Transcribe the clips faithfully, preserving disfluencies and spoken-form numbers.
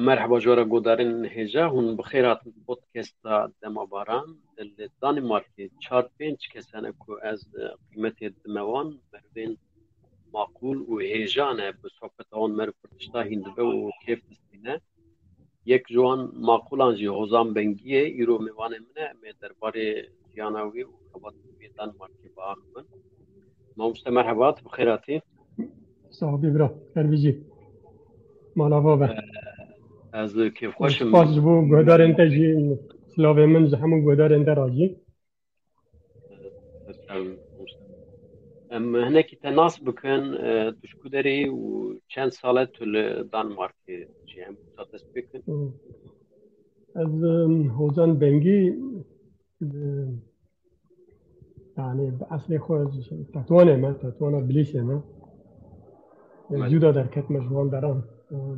Merheba ji we re guhdarên hêja, hûn bi xêr hatin podcasta Dema Baran. Li Danîmarkê çar pênc kes hene ku ez, e, qîmetê dime wan, merivên maqûl û hêja ne, bi sohbeta wan meriv pir tişta hîn dibe û kêf distîne. Yek ji wan maqûlan jî Hozan Bengî ye, îro mêvanê min e, em ê derbarê jiyana wî û xebatên wî Danîmarkê biaxivin. Mamoste merheba, tu bi xêr hatî. Sax bî bira, her bijî. Mala va be. Ez kêfxweş im. Spas ji bo guhdarên te jî, silavê min ji hemû guhdarên te re jî. Em hinekî te nas bikin, e, tu ji ku derê yî û çend sal e tu li Danmarkê jî, em wisa dest pê kin? Ez, em, Hozan Bengî, em, yani bi eslê xwe ez Tetwanê me, Tetwana Bilîsê me. Belê. Cûda derketime ji wan deran.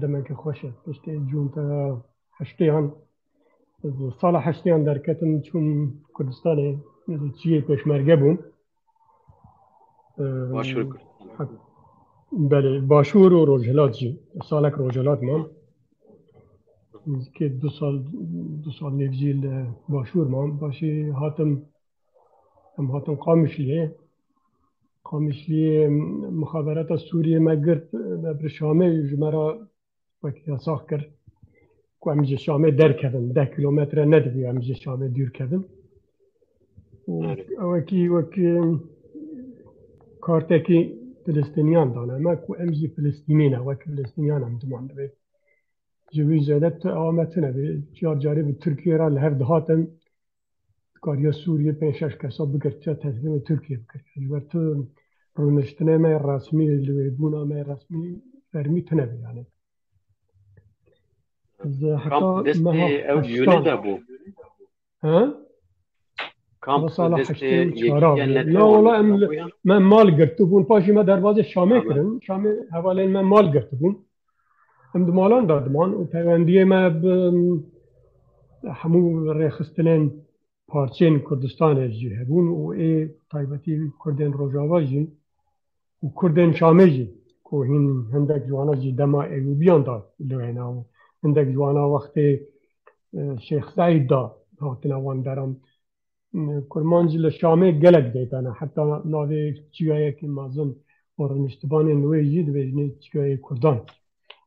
Demeke xweş e. Piştê cûnta heştêyan, ez sala heştêyan derketim, çûm Kurdistanê, ez çiyê pêşmerge bûm. Em, Başûr Kurdistan. Belê, Başûr û Rojhilat jî. Salek Rojhilat mam. Nizîkê du sal, du sal nêv jî li Başûr mam. Paşê hatim, em hatin Qamişliyê. Qamişliyê mixaberata Sûriyê me girt, me bir Şamê ji me re wek yasax kir ku em ji Şamê derkevin, deh kilometre nedibû em ji Şamê dûr kevin. Û Evet. ew wekî, wekî kartekî Filistîniyan dane me ku em jî Filistînî ne, wek Filistîniyan em diman divê. Ji wî zêde tu ewa me tune bê. Car carê bi Tirkiye re li hev dihatin, dikariya Sûriyê pênc şeş kesa bigirtiya teslîmê Tirkiye bikiriya. Ji ber tu rûniştinê me resmî, li wê bûna me resmî fermî tune bê yani. Ez heta Kamp destê meha ew heştan. Yûnê de bû. He? Kamp Ew sala destê heştê û çara yekîtiya bû. Netewan Na wala em li, bû ya? Me mal girtibûn, paşê me derbazê Şamê Ha, be. kirin. Şamê hevalên me mal girtibûn. Em di malan de diman û peywendiyê me bi hemû rêxistinên parçeyên Kurdistanê jî hebûn û ê taybetî Kurdên Rojava jî û Kurdên Şamê jî ku hîn hindek ji wana jî dema Eyûbiyan de li wêna û hindek ji wana wextê, e, Şêx Seîd de hatine wan deran. Kurmancî li Şamê gelek zêde ne. Heta navê çiyayekî mezin û rûniştibanên wê jî dibêjinê çiyayê Kurdan.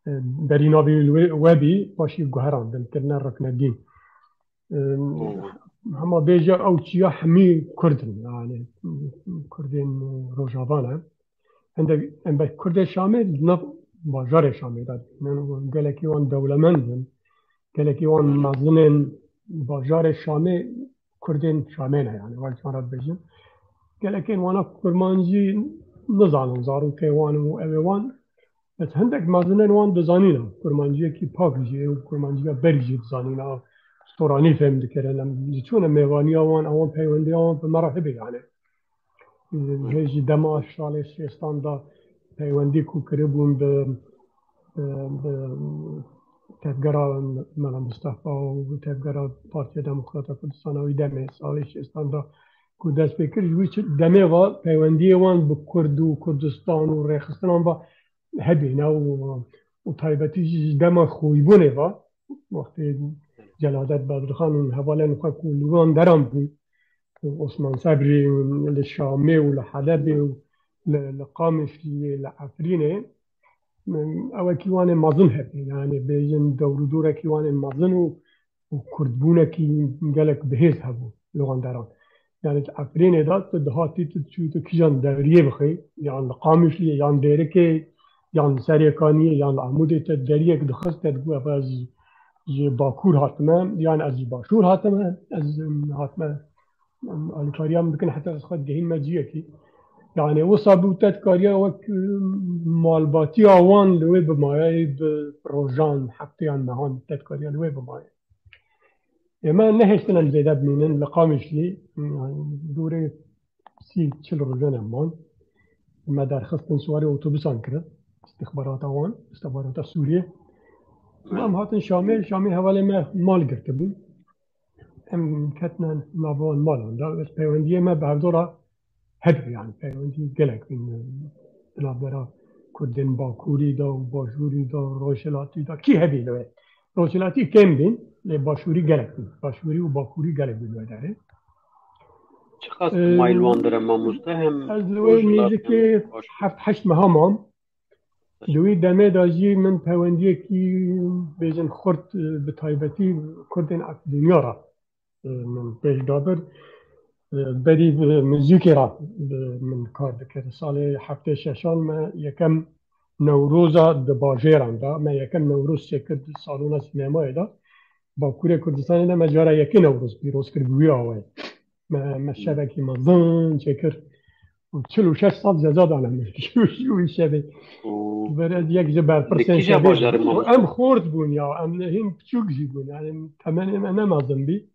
E, berî navê wê, we bî, paşî guherandin, kirine Riknedîn. E, Hmm. hema bêje ew çiya hemî Kurd in, yani Kurdên Rojava ne. Hindek, em be Kurdê Şamê li nav bajarê Şamê de, yani gelekî wan dewlemend in. Gelekî wan mezinên bajarê Şamê Kurdên Şamê ne, yani wek can re dibêjin. Gelekên wana kurmancî nizanin, zarokê wan û ew ê wan. Ez hindek mezinên wan dizanîna, kurmanciyekî pak jî û kurmanciya berî jî dizanîna, storanî fêm dikirin. Em jî çûne mêvaniya wan, ewan peywendiya wan bi me re hebe yani. Hê jî dema salê şêstan de peywendî ku kiribûn bi, bi, bi tevgera Mela Mistefa û tevgera Partiya Demokrata Kurdistana wî demê salê şêstan de ku dest pê kir, ji wî çi demê ve peywendiyê wan bi Kurd û Kurdistan û rêxistinan ve hebîne û, û taybetî jî ji dema xwîbûnê ve, wextê Celadet Bedirxan û hevalên xwe ku li wan deran bûn, Osman Sebrî li Şamê û li Helebê û li, li Qamişliyê, li Efrînê, ewekî wan ê mezin hebûn. Yani bêjin dewr û dûrekî wan ê mezin û, û kurdbûnekî gelek bihêz hebû li wan deran. Yani di Efrînê de tu dihatî tu çû tu kîjan dewriyê bixî, yan li Qamişliyê, yan Dêrikê, yan li Serêkaniyê, yan li Amûdê te deriyek dixist, te digot, "Ev ez ji Bakur hatime, yan ez ji Başûr hatime, ez, em, hatime, em, alîkariya min bikin heta ez xwe digehînme ciyekî." Yani wisa bû te dikariya wek, em, malbatiya wan li wê bimayayê bi rojan, hefteyan, mehan te dikariya li wê bimayê. Ê me nehêştin em zêde bimînin li Qamişlî, em, dûrê sî çil rojan em man. Me derxistin siwarê otobusan kirin. Îstixbarata wan, îstixbarata Sûriyê. Û em hatin Şamê, Şamê hevalê me mal girtibûn. Em ketine nava wan malan de. Wek peywendiyê me bi hevdû re hebû, yani peywendî gelek bîn di navbera Kurdên Bakurî de û Başûrî de û Rojhilatî de. Kî hebî li wê? Rojhilatî kêm bîn, lê başûrî gelek bîn. Başûrî û bakurî gelek bîn wê derê. Çiqas Ee, mayl wan dire mamoste hem Ez li wê nêzikê heft heşt meha mam. Di wî demê de jî min peyvendiyekî bêjin xurt, e, bi taybetî Kurdên Akademiya re, e, min pêş dabir. E, berî bi muzîkê re, e, min kar dikir. Salê heftê şeşan me yekem Newroza di bajêran de, me yekem Newroz çêkir di salona sînemayê de. Bakurê Kurdistanê de me cara yekê Newroz pîroz kir bi wî awayî. Me, me şevekî mezin çêkir. Û çil û şeş sal ceza dane min ji wî şevê. Û Ber ez yek ji berpirsên Li kîja şevê bajarê bûm. Û mamoste? Em xort bûn ya, em hîn piçûk jî bûn. Yani temenê me ne mezin bî.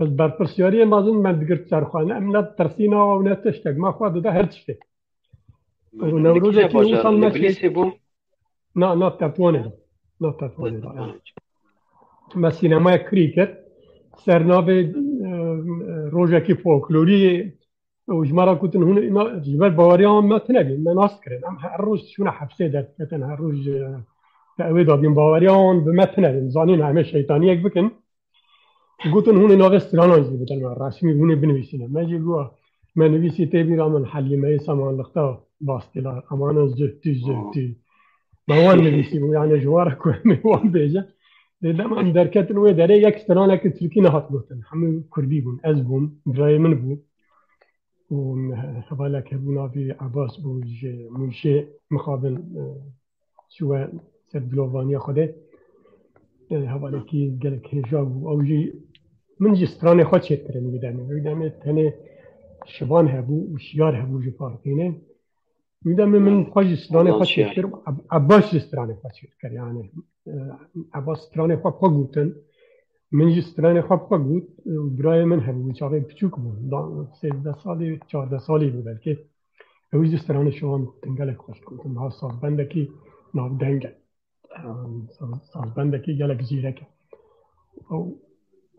Bes berpirsyariyê mezin me digirt ser xwe. Ne, em ne tirsîna û ne tiştek. Me xwe dida her tiştê. Û Li Newrozekî kîja bajarê? Li Bilîsê bû? Na, na Tetwanê de. Na Tetwanê de, ya. Me sînemaya kirî kir. Ser navê, e, e, rojekî folklorî û ji me re gotin hûn, na, ji ber baweriya me tune bîn, me nas kirin. Em her roj çûne hepsê derketin, her roj, e, te ew ê dabîn baweriya wan bi me tune bîn. Zanîn hemê şeytaniyek bikin. Gotin hûn ê navê stranan jî bidin me, resmî hûn ê binivîsîne. Me jî got, me nivîsî tê bîra min Helîmeyê Samanlıkta Bastila, Amanın zühtü zühtü. Me wan nivîsî bû, yani ji wan re ku em ê wan bêje. Lê dema em derketin wê derê yek stranekî tirkî nehat gotin. Hemû kurdî bûn. Ez bûm, birayê min bû. Û hevalek hebû navî Ebas bû, ji Mûşê mixabin, e, çûwe ser dilovaniya Xwedê. E, hevalekî gelek hêja bû. Ew jî, min jî stranê xwe çêkirin wî demê. Wî demê tenê şivan hebû û şiyar hebû ji Farqînê. Wî demê min xwe jî stranê xwe çêkir, Eb-, Ebbas jî stranê xwe çêkir. Yani, e, Ebbas stranê xwe bi xwe gotin. Min jî stranê xwe bi xwe got. E, birayê min hebû, wî çaxê piçûk bû. Da-, sêzdeh salî, çardeh salî bû belkî. Ew jî stranê şivan gotin, gelek xweş gotin. Niha sazbendekî navdeng e. E, saz-, sazbendekî gelek zîrek e. Ew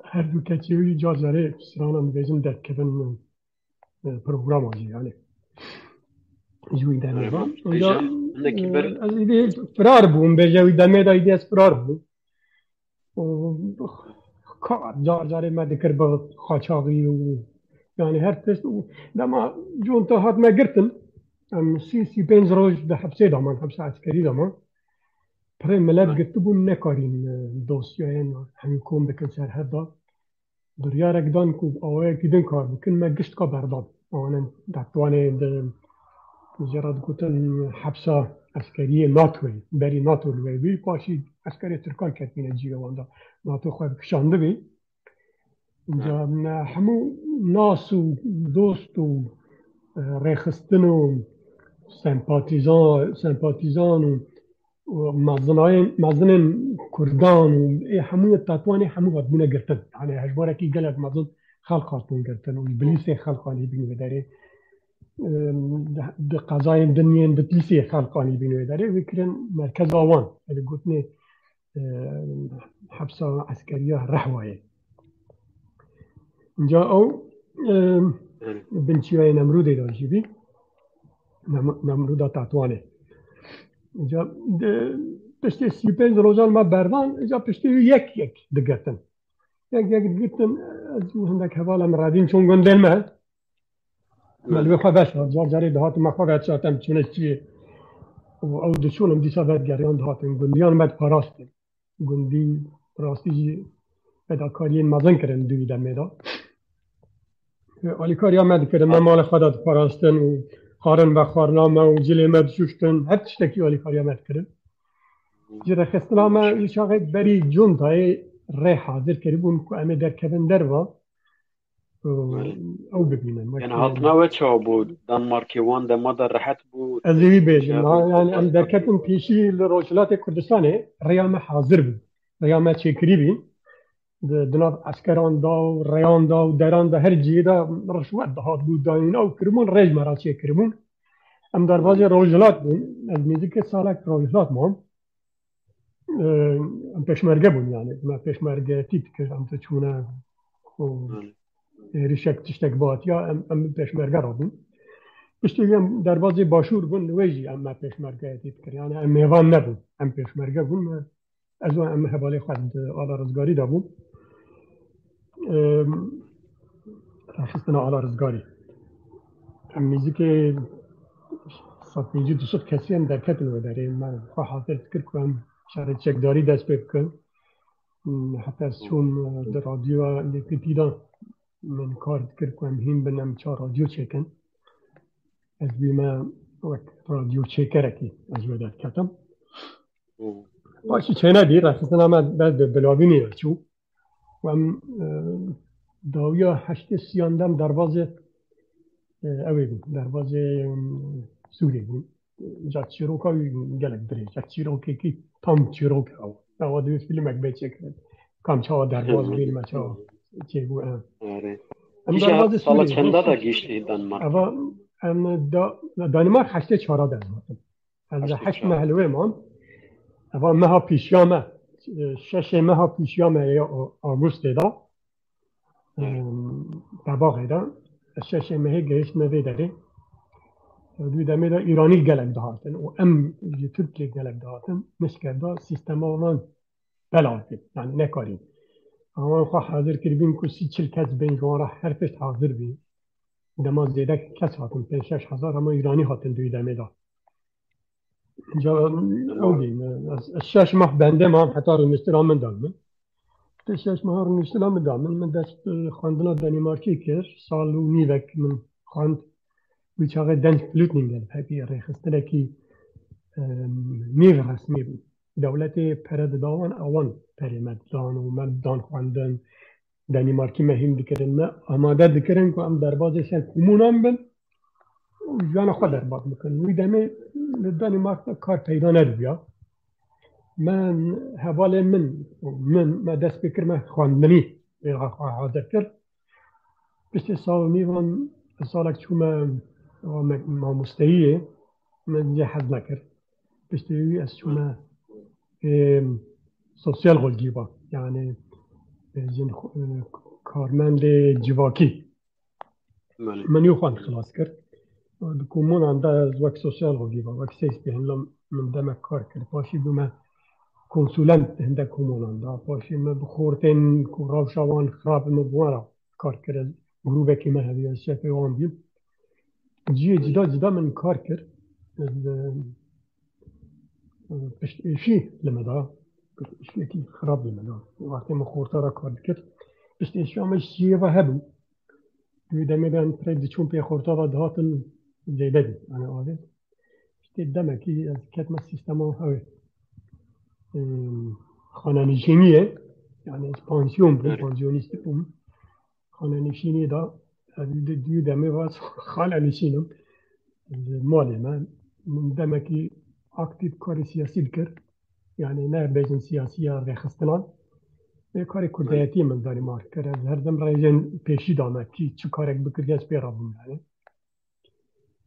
her du keçê wî car carê stranan dibêjin derkevin, e, programa jî, yani. Ji wî demê de. Bêje, Onca, hinekî e, ber- ez îdî firar bûm, bêje wî demê de îdî ez firar bûm. Û ka-, car carê me dikir bi xaçaxî û, yani, her tişt û dema conta hat me girtin, em sî, sî pênc roj di hepsê de man, hepsa eskerî de man. Pirê milet girtibûn, nekarîn, e, dosyayên hemî kom bikin ser hev de. Biryarek dan ku awayekî din kar bikin, me gişt ka berdan. Awanin Tetwanê di, jê re digotin hepsa eskeriyê NATOyê. Berî NATO li wê bî, paşî eskerê Tirkan ketîne cîrê wan de. NATO xwe kişandibî. Ca me hemû nas û dost û, e, rêxistin û sempatîzan, sempatîzan û û mezinayên, mezinên Kurdan û ê hemû yê Tetwanê hemû hatibûne girtin. Yani hejmarekî gelek mezin xelq hatibûn girtin û li Bilîsê xelq anîbîn wê derê. Em, di, di qezayên din yên Bitlîsê xelq anîbîn wê derê. Wê kirin merkeza wan. Yani gotinê, e, hepsa eskeriya Rehwayê. Înca ew, e, Belê. Binçiyayê Nemrûdê de jî bî. Nem-, Nemrûda Tetwanê. Înca de, piştê sî pênc rojan me berdan, înca piştê wî yek yek digirtin. Yek yek digirtin, ez û hindek hevala min radîn çûn gundên me. Me li wê xwe veşart, car carê dihatin me xwe veşart, em çûne çiyê. Û ew diçûn, em dîsa vedigeriyan dihatin gundiyan me diparastin. Gundî rastî jî fedakariyên mezin kirin di wî demê de. Alîkariya me dikirin, me malê xwe de diparastin û xwarin vexwarina me û cilê me dişuştin, her tiştekî alîkariya me dikirin. Ji rêxistina me wî çaxê berî cuntayê rê hazir kiribûn ku em ê derkevin derva. Ew bibînin. Yani hatina we çawa bû? Danmarkê wan dema de rehet bû? Ez ê wî bêjim. Ya, ha, yani em derketin pêşî li Rojhilatê Kurdistanê rêya me hazir bû. Rêya me çêkirî bî. Di, di nav eskeran de û rêyan de û deran de her cihê de rişwet dihat bû dayîn ew kiribûn, rê ji me re çêkiribûn. Em derbazê Rojhilat bûn. Ez nêzîkê salek Rojhilat mam. Em pêşmerge bûn yani. Me pêşmergeyetî dikir, em diçûne û êrişek tiştek bihatiya, em, em pêşmerge rabûn. Piştî em derbazê Başûr bûn, wê jî em me pêşmergeyetî dikir. Yani em mêvan nebûn. Em pêşmerge bûn, me Ez û em hevalê xwe di Ala Rizgarî de bûn. Em, Rêxistina Ala Rizgarî. Em nêzîkî sed pêncî du sed kesî em derketin wê derê. Me xwe hazir dikir ku em şerê çekdarî dest pê bikin. Heta ez çûm, e, di radyoya Yekîtî de min kar dikir ku em hîn bin, em ça radyo çêkin. Ez bûme wek radyo çêkerekî, ez wê derketim. Paşî çênebî, rêxistina me ber bi bilavînê ve çû. Û em, e, dawiya heştê siyan dem derbazê, e, ew ê bû, derbazê, e, Sûrê bû. Ca çîroka wî gelek dirêj e. Çîrokekî tam çîrok e ew. Ewa divê fîlmek bê çêkirin. Kam çawa derbaz bîn, me çawa çêbû, e. Erê. Em Îja derbazê sala Sûrê çenda bûn. Da gihîştî Danimarka? Eva, em da, Danimark heştê çara de hatin. Ez li heşt meh li wê mam. Eva meha pîşiya me, e, şeşê meha pîşiya me ya Agustê de. Em, Tebaxê de. Ez şeşê mehê gehiştime vê derê. Di wî demê de Îranî gelek dihatin û em ji Tirkiyê gelek dihatin. Nişkevda sîstema wan belav kir. Yani nekarîn. Wan xwe hazir kiribîn ku sî çil kes bên ji wan re her tişt hazir bî. Dema zêde kes hatin, pênc şeş hezar, ama Îranî hatin di wî demê de. Ca, ew dî, ez, ez şeş mah bendê mam heta rûniştina min da min. Tê şeş meha rûniştina min da min. Min dest, e, xwendina Danîmarkî kir. Sal û nîvek min xwend. Wî çaxê Dansk Flygtninge, pekî rêxistinekî, e, nêv resmî bû. Dewletê pere dida wan, ewan perê me didan û me didan xwendin. Danîmarkî me hîn dikirin, me amade dikirin ku em derbazê ser komûnan bin û jiyana xwe derbaz bikin. Wî demê li Danîmark de kar peyda nedibiya. Me hevalê min, min, me dest pê kir, me xwendinî vê xwe hazir kir. Piştî sal û nîvan salek çûme, me mamosteyiyê, min jê hez nekir. Piştî wî ez çûme, ê, sosyal xwedî ba. Yani, ê, jin xwe-, ê, karmendê civakî. Belê. Min yû xwend xilas kir. Di komunan de ez wek sosyal xwedî ba, wek seyspêhin min demek kar kir. Paşî bûme konsulent di hindek komunan de. Paşî me bi xortên ku rewşa wan xirab, me bi wan re kar kir. Ez grûbekî me hebû, ez şefê wan bûm. Cihê cida cida min kar kir. Ez, e, e, piştêşî li me da. Piştêşî xirab li me da. Wextê min xorta re kar dikir, piştêşiya me ji cihê ve hebû. Di wî demê de em pirê diçûn pê xorta ve dihatin zêde bî. Yani, avê. Piştî demekî ez ketime sîstema ew ê, e, xanenişîniyê. Yani, ez pansiyon bûm, Evet. Pansiyonîst bûm. Xanenişînî de, ez di, di demê ve xanenişîn im. Li malê me, min demekî aktîf karê siyasî dikir. Yani ne bêjin siyasî ya rêxistinan. Vê karê kurdayetiyê min Danîmark kir. Ez her dem rêjên pêşî da me, kî çi karek bikiriye, ez pê re bûm yani.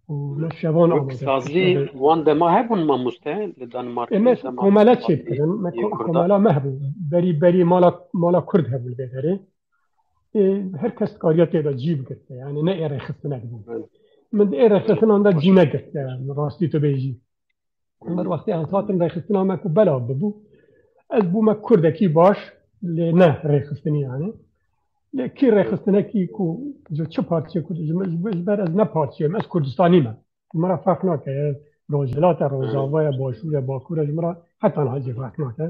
Û me şevan Wek amade sazî kir. Wan dema hebûn mamoste li Danîmark? E, me komele çêkirin. Me ko-, komela me hebû. Berî, berî mala, mala kurd hebû li vê derê. Ê, her kes dikariya tê de cî bigirte, yani ne ê rêxistinek bû. Evet. Min di ê rêxistinan de cî negirte, yani rastî tu bêjî. Min wextê ez hatim rêxistina me ku belav bibû, ez bûme kurdekî baş, lê ne rêxistinî yani. Lê kî rêxistinekî ku ji çi parçeyê ku ji min, ji ber ez ne parçeyê me, ez Kurdistanî me. Ji min re ferq nake, Rojhilat e, Rojava ye, Başûr e, Bakur e, ji min re heta niha jî ferq nake.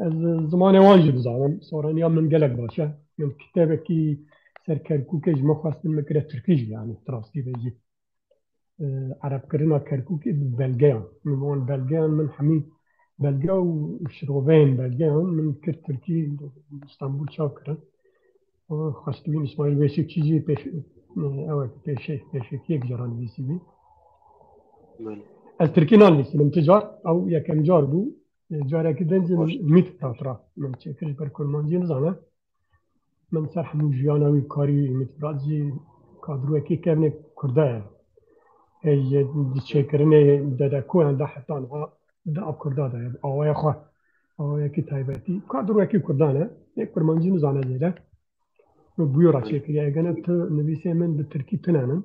Ez zimanê wan jî dizanim. Soraniya min gelek baş e. Min kitêbekî ser Kerkûkê ji min xwestin, min kire tirkî jî, yani, rastî bêjî. E, Erebkirina Kerkûkê bi belgeyan. Min wan belgeyan, min hemî belge û şiroveyên belgeyan min kir tirkî, Stenbul çap kirin. Xwestibîn Îsmaîl Beşikçî jî pêş-, ew e, pêşe-, pêşekiyek caran nivîsîbî. Belê. Ez tirkî nanivîsînim ti car, ew yekem car bû. Carekî din jî Baş. Min mît hat ra min çêkir, ji ber kurmancî nizane. Min ser hemû jiyana wî karî wî mît hat jî kadroyekî kevnê kurda ye. Ê, ji, di çêkirinê dedekoyan de heta niha di av kurda de ye, bi awaya xwe. Awayekî taybetî. Kadroyekî kurdan e. Ê kurmancî nizane zêde. Min bûyora çêkiriye. Egene tu nivîsê min bi tirkî tune nin.